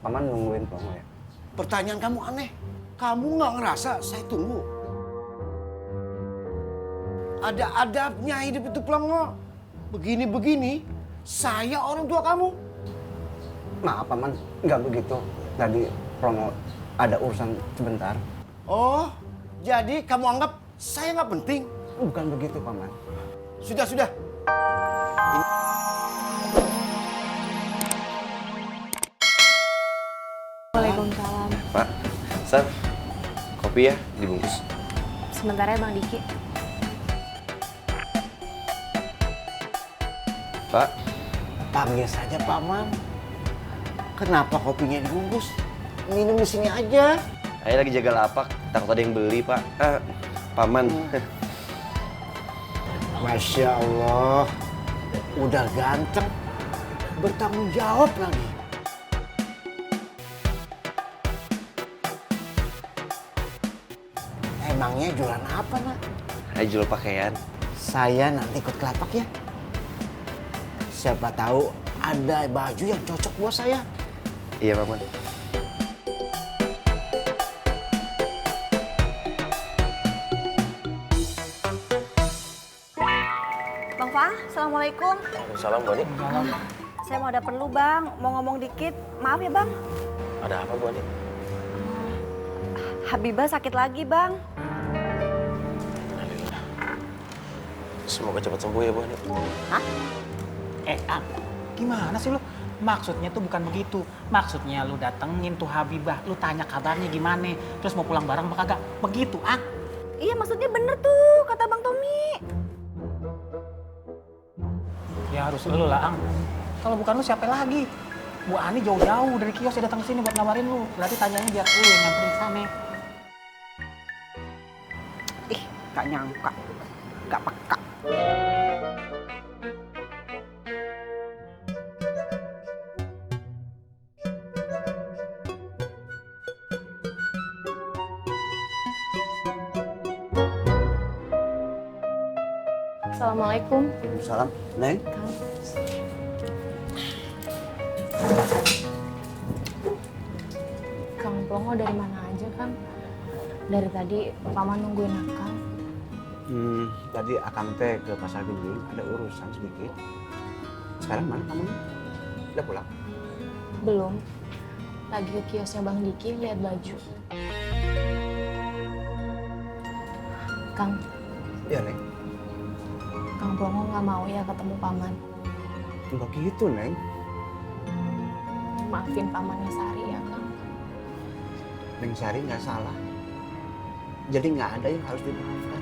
Paman nungguin Plongo ya? Pertanyaan kamu aneh. Kamu nggak ngerasa saya tunggu? Ada adabnya hidup itu Plongo. Begini-begini, saya orang tua kamu. Maaf Paman, nggak begitu. Tadi Plongo ada urusan sebentar. Oh, jadi kamu anggap saya nggak penting? Bukan begitu Paman. Sudah. Waalaikumsalam. Pak, San, kopi ya dibungkus. Sebentar ya Bang Diki. Pak, Panggil saja Paman. Kenapa kopinya dibungkus? Minum di sini aja. saya lagi jaga lapak, takut ada yang beli, Pak. Paman. Masya Allah, udah ganteng, bertanggung jawab lagi. Emangnya jualan apa, Nak? Saya jual pakaian. Saya nanti ikut ke lapak ya. Siapa tahu ada baju yang cocok buat saya. Iya, Paman. Bang Fah, Assalamualaikum. Salam, Bu Ani. Saya mau ada perlu Bang, mau ngomong dikit. Maaf ya Bang. Ada apa, Bu Ani? Habibah sakit lagi Bang. Semoga cepat sembuh ya, Bu Ani. Hah? Gimana sih lu? Maksudnya tuh bukan begitu. Maksudnya lu datengin tuh Habibah, lu tanya kabarnya gimana, terus mau pulang bareng apa kagak? Begitu, Iya maksudnya bener tuh, kata Bang Tommy. Ya harus lu lah, Ang. Kalau bukan lu siapa lagi? Bu Ani jauh-jauh dari kios ya datang ke sini buat ngabarin lu. Berarti tanyanya biar lu yang nyamperin sana. Ih, gak nyangka. Gak peka. Assalamualaikum. Salam, Neng. Kang Plongo dari mana aja, Kang? Dari tadi Paman nungguin Akang. Tadi Akang teh ke Pasar Genjing, ada urusan sedikit. Sekarang mana kamu? Udah pulang? Belum. Lagi ke kiosnya Bang Diki lihat baju. Kang, Iya, Neng. Kang Plongo nggak mau ya ketemu Paman. Enggak gitu, Neng. Maafin Pamannya Sari ya, Kang. Neng Sari nggak salah. Jadi nggak ada yang harus dimaafkan.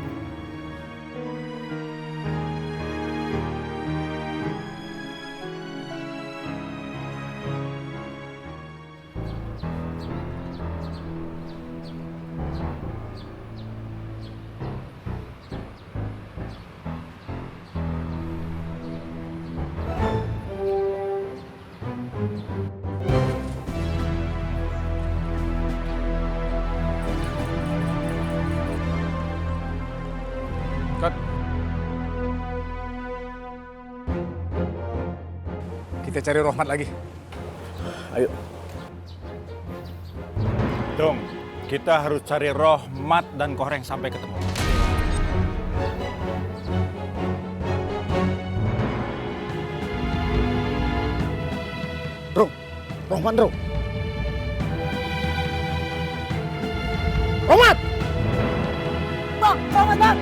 Kat. Kita cari Rohmat lagi. Ayo. Dong, kita harus cari Rohmat dan Koreng sampai ketemu. Bro, Rohman, bro. Rohman! Bang, Rohman, bang!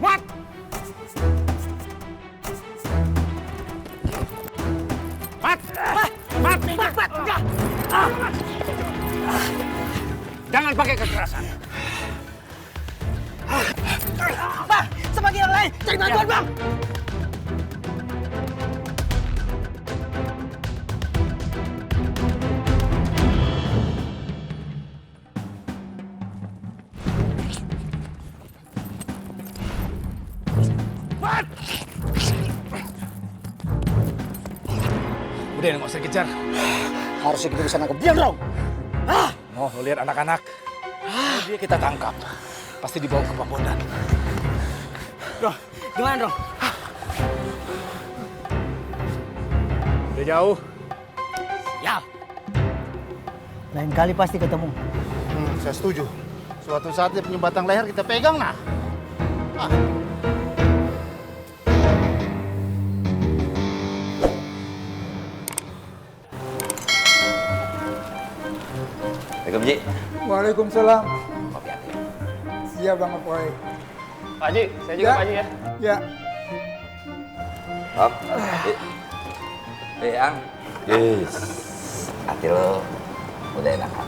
Rohman! Mat! Jangan pakai kekerasan. Bang, sebagai yang lain, cari bantuan, Bang! Udah, nggak usah dikejar. Harusnya kita bisa nangkep dia, Bro. Oh, lo lihat anak-anak. Dia kita tangkap. Pasti dibawa ke Papondan. Bro, gimana, Bro? Udah jauh. Ya. Lain kali pasti ketemu. Saya setuju. Suatu saat dia punya batang leher kita pegang nah. Ah. Assalamualaikum, Ji. Waalaikumsalam. Kopi hati. Siap Bang Apoy. Pak Haji, saya juga Pak Haji ya. Ya. Om. Ang. Yes. Hati lo udah enakan.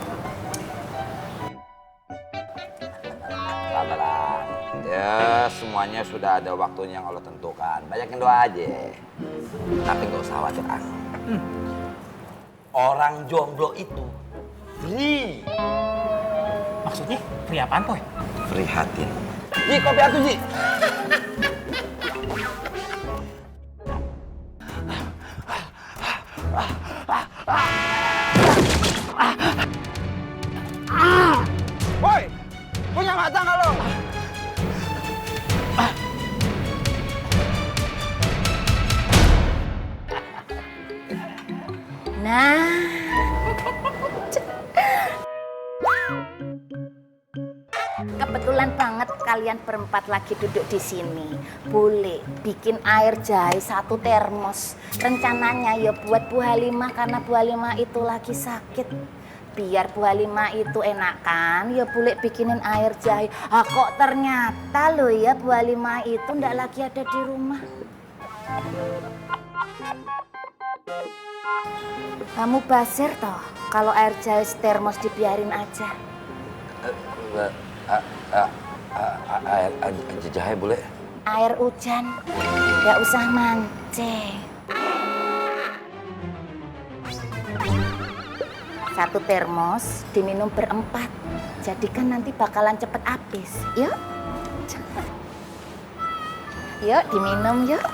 Sabaran. Ya, semuanya sudah ada waktunya yang Allah tentukan. Banyakin doa aja. Tapi nggak usah khawatir, Ang. Orang jomblo itu free. Maksudnya free apaan, Poy? Free hatin. Ji, kopi atuh, Ji. Woi, punya mata nggak lo? Nah, kebetulan banget kalian berempat lagi duduk di sini. Boleh bikin air jahe 1 termos. Rencananya ya buat Bu Halimah karena Bu Halimah itu lagi sakit. Biar Bu Halimah itu enakan, ya boleh bikinin air jahe. Ah, kok ternyata loh ya Bu Halimah itu ndak lagi ada di rumah. Kamu basir toh kalau air jahe termos dibiarin aja. Air jahe boleh? Air hujan, nggak usah mancing. 1 termos diminum berempat, jadi kan nanti bakalan cepet habis. Yuk, yuk diminum yuk.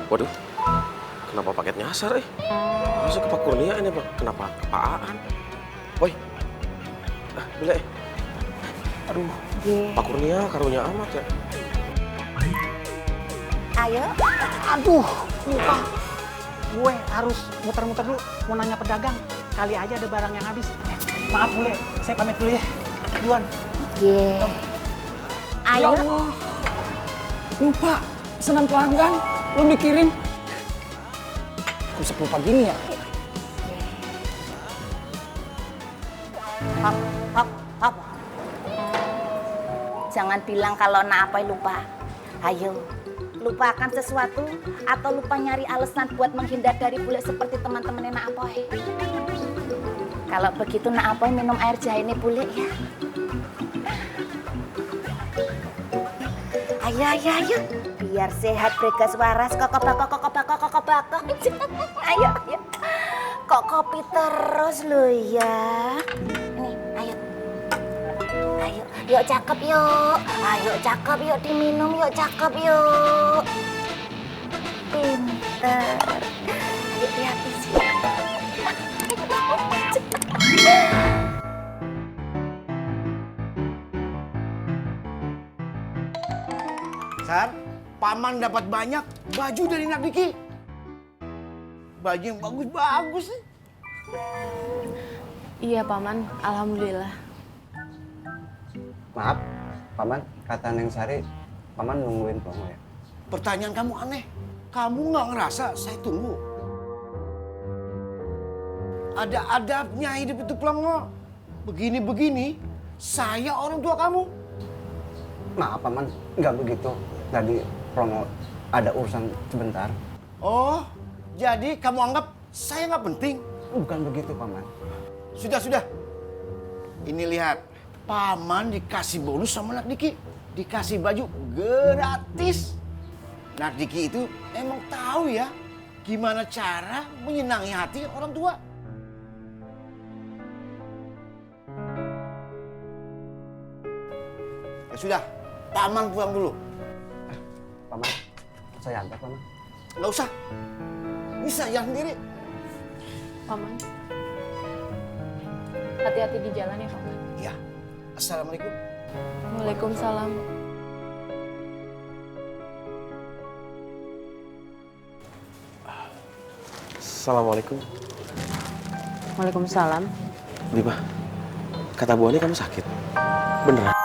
Waduh, kenapa paket nyasar Masa ke Pak Kurnia ini, Pak? Kenapa ke Pak Aan? Woi, boleh Aduh, Pak Kurnia karunya amat ya. Ayo. Aduh, lupa. Gue harus muter-muter dulu, mau nanya pedagang. Kali aja ada barang yang habis. Maaf, boleh. Saya pamit dulu ya. Duluan. Ye. Ayo. Ya Allah. Lupa. Pesanan pelanggan. Lu mikirin. Kok bisa lupa gini ya? Hop, hop, hop. Jangan bilang kalau nak apa lupa. Ayo, lupakan sesuatu atau lupa nyari alasan buat menghindar dari bule seperti teman-temannya nak apoy. Kalau begitu nak apoy minum air jahe ini bule ya. Ayo, ayo, ayo. Biar sehat bergas waras, kokok. Ayo, ayo. Kok kopi terus lo ya. Nih, ayo. Ayo, yuk cakep yuk. Ayo cakep yuk diminum yuk cakep yuk. Pinter. Ayo dihabisin. Sar, Paman dapat banyak baju dari Nak Diki. Baju yang bagus-bagus nih. Iya, Paman. Alhamdulillah. Maaf, Paman, kata Neng Sari, Paman nungguin promo ya? Pertanyaan kamu aneh. Kamu nggak ngerasa saya tunggu? Ada adabnya hidup itu pelongo. Begini-begini, saya orang tua kamu. Maaf, Paman, nggak begitu. Tadi promo ada urusan sebentar. Oh, jadi kamu anggap saya nggak penting? Bukan begitu, Paman. Sudah. Ini lihat, Paman dikasih bonus sama Nak Diki. Dikasih baju gratis. Nak Diki itu emang tahu ya gimana cara menyenangi hati orang tua. Ya sudah, Paman pulang dulu. Paman, saya antar, Paman. Nggak usah, bisa jalan sendiri. Paman. Hati-hati di jalan ya, Paman. Ya, assalamualaikum. Waalaikumsalam. Assalamualaikum. Waalaikumsalam. Bima, kata Bu Ani kamu sakit. Beneran?